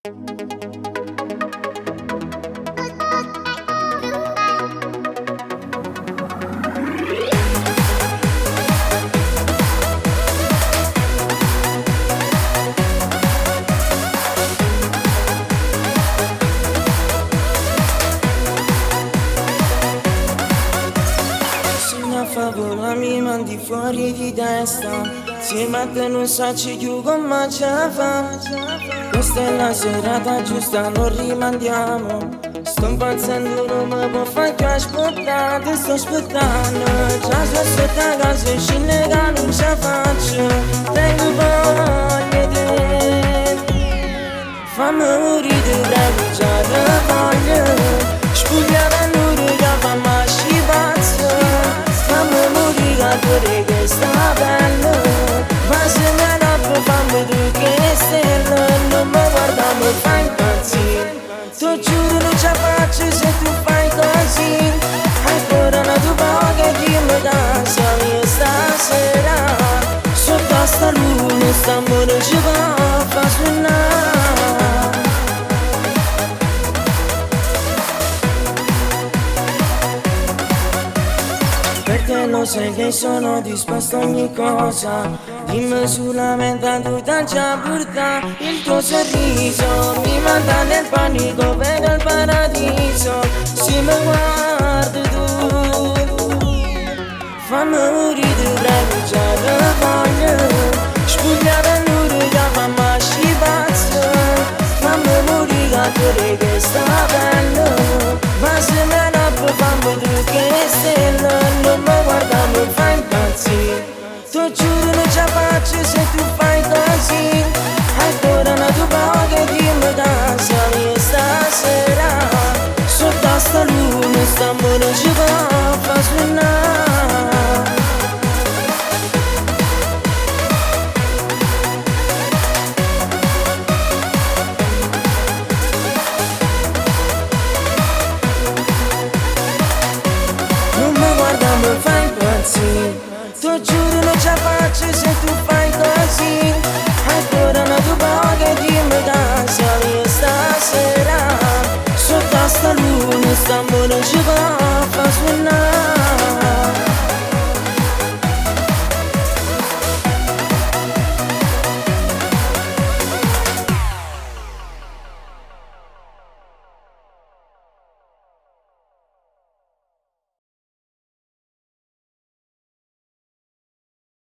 Se una favola mi mandi fuori di testa. Se ma te non sacci più come ce fa. Questa è la serata giusta, non rimandiamo. Sto impazzendo, non mi può far più aspettare. Ti sto aspettando. Già sono sotto a casa e scende che non ce la faccio. Tengo voglia di te. Fammi morire, ti prego, già te voglio. Spogliata nuda che fammi asci pazzo. Fammi morire che tu che sta bella. Ma se me la fammi tu che stella. Non mi guarda, mi fai impazzire. Ti giuro non ce la faccio se tu fai così. Ancora una tua poca che mi casa mia stasera. Sotto a sta luna st'amore ci va a fa suonare. Perché lo sai che sono disposto a ogni cosa. Dimmi solamente tu già porta. Il tuo sorriso mi manda nel panico, vedo il paradiso. Se mi guardi tu, fammi morire, ti prego, già te voglio. Spogliata nuda che fammi asci pazzo. Fammi morire che tu che sta bella. Ma se me la fammi tu che stella. Non mi guarda, mi fai impazzire. Ti giuro.